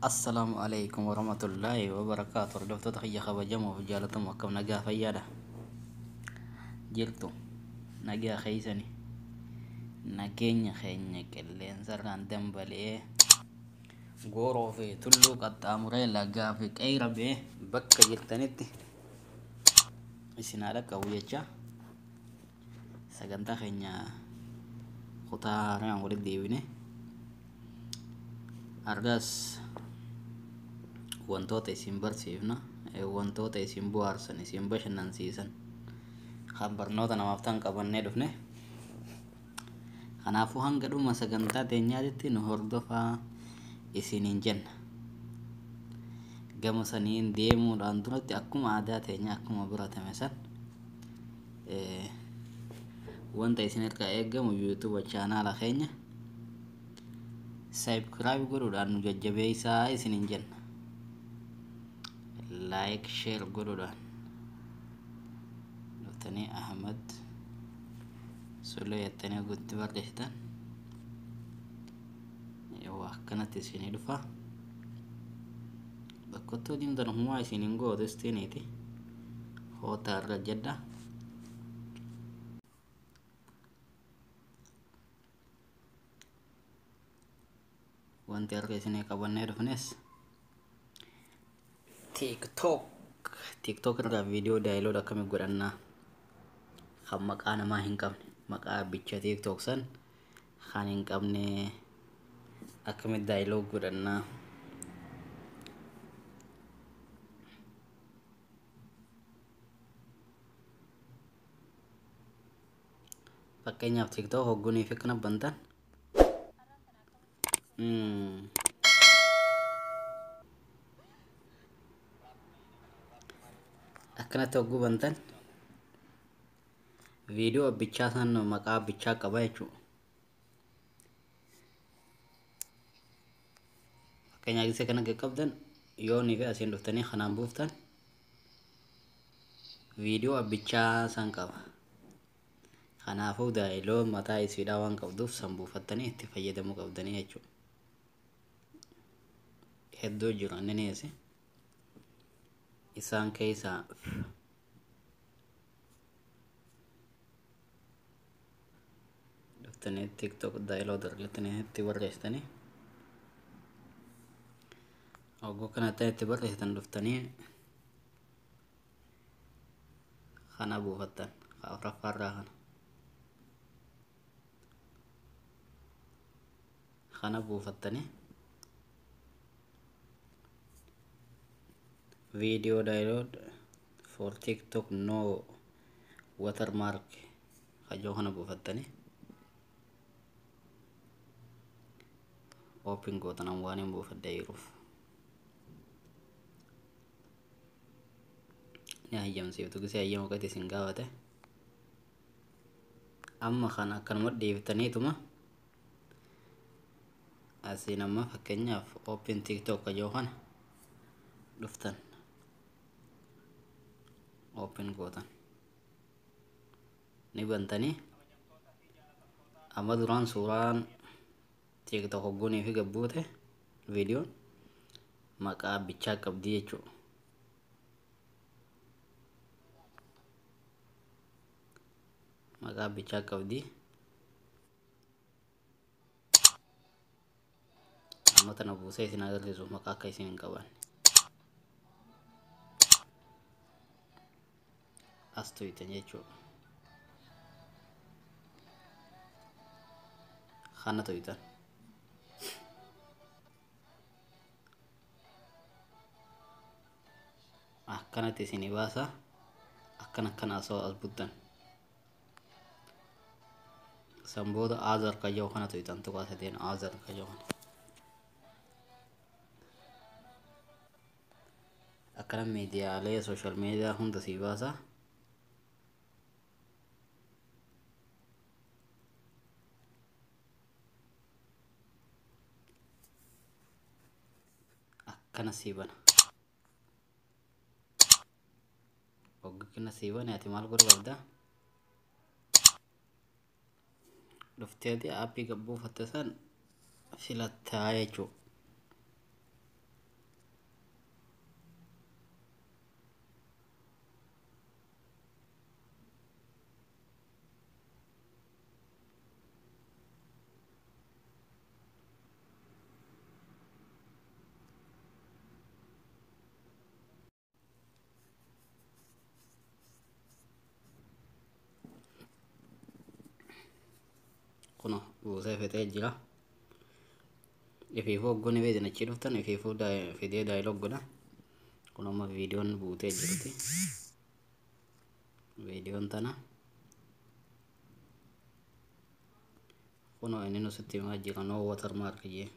Assalaamu alaikum warahmatullaahi wabarakaatu. Hordoftoota kiyya kabajamoo fi jaalatamoo, akkam nagaa fayyaadha jirtu? Nagaa keeysani? Nageenya keenya qilleensarraan dambali'ee, gooroo fi tulluu qaxxaamuree, lagaa fi qeeyra ba'ee bakka jirtanitti isin haa dhaqqabu jecha, sagantaa keenya kutaa haaraan walitti deebine. Argaas wantoota isin barsiifna, wantoota isin bohaarsan, isin bashannansiisan, kan barnoota namaaf ta'an qabannee dhufne. Kanaafuu hanga dhuma sagantaa teenyaatitti nu hordofaa isiniin jenna. Gama saniin deemuudhaan duratti, akkuma aadaa teenya, akkuma baratame san, wanta isin irraa eegamu YouTube chaanaala keenya subscribe godhuudhaan nu jajjabeessaa isiniin jenna. Like, share godhuudhaan dhuftanii Ahmad Sulee jettanii guutti barreessitan yoo akkanatti isinii dhufa. Bakkattuu deemtan humaa isiniin gootu istiiniiti hoota irra jedha. Wanti harka isinii qabannee dhufnes TikTok. TikTok irraa viidiyoo download akkamii godhannaa, kan maqaa namaa hin qabne, maqaa bicha TikTok san kan hin qabne akkamitti download godhannaa? Fakkeenyaaf, TikTok hoggunii fi akkana bantan, akkanatti hogguu bantan, viidiyoo abbichaa san maqaa abbichaa qaba jechuudha. Fakkeenyaaf, gisee kana qaqqabdan, yoonii fi asiin dhuftanii kanaan buuftan, viidiyoo abbichaa san qaba. Kanaafuu download mataa isiidhaa waan qabduuf san buufattanii itti fayyadamuu qabdanii jechuudha. Hedduu jiru inninis, isaan keessaa dhuftanii TikTok download argattanii itti barreessitanii, hogguu kanatti itti barreessitan, dhuftanii kana buufattan, afuraffaarraa kana buufattanii, video download for TikTok no watermark kajoo kana buufattanii open gootan. Waan hin buufadde jiruuf ni hayyamsiiftu. Gisee hayyama gati isin gaafate, amma kana akkanuma dhiiftaniituma asiin amma fakkeenyaaf open TikTok kajoo kana dhuftan, open gootan, ni bantanii. Amma duraan suuraan TikTok hoggunii fi gabbuute viidiyoon maqaa bichaa qabdii jechuudha. Maqaa bichaa qabdii. Amma tana buusee isin agarsiisuuf maqaa akka isin hin qabanne. As tuytan jechuudha. Kana tuytan. Akkanatti isinii baasa. Akkana akkana asoo as buttan. San booda other kayyoo kana tuytan, tuqaa sadeen other kayyoo kana. Akkana miidiyaalee social media hunda sii baasa. Akkana sii bana. Hoggina sii bane, ati maal godhuu qabda? Dhufteeti aappii buufatte san filattaa jechuudha. Kuno buusee fixee jira. Ifiifuu hoggoon feetin achii dhuftan ifiifuu fidee download godha. Kun amma viidiyoon buutee jirti. Viidiyoon tana. Kunoo inni nusitti himaa jira, no watermark jee.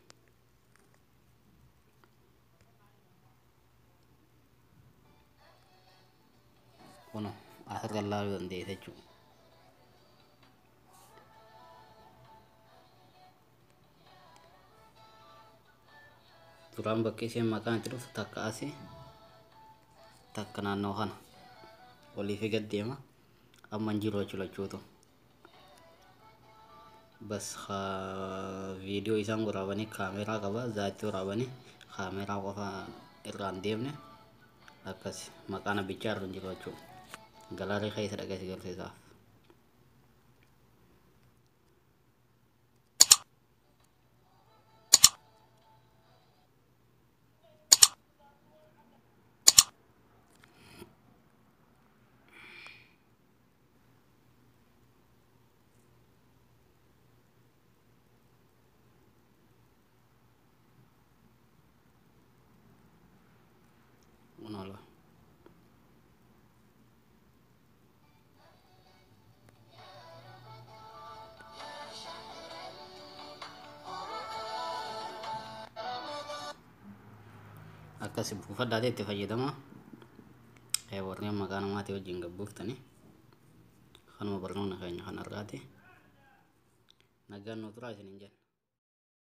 Kunoo asirra ilaaluu dandeessa jechuudha. Duraan bakki isheen maqaan itti dhuftu takka asii, takka naannoo kana olii fi gad deema. Amma hin jiru jechuudha lachuutu. Bas, viidiyoo isaan waraabanii kaameeraa qaba, zaatti waraabanii kaameeraa qofa irraan deemne, akkas maqaan abbichaa irra hin jiru jechuudha. Gallery keessa dhaqee si garsiisaaf. Kunoo akkas buufadhaatee itti fayyadama. Warreen maqaa namaatii wajjin gabbuuftanii, kanuma barnoonni keenya kanarraati. Nagaan nu turaa isiniin jenna.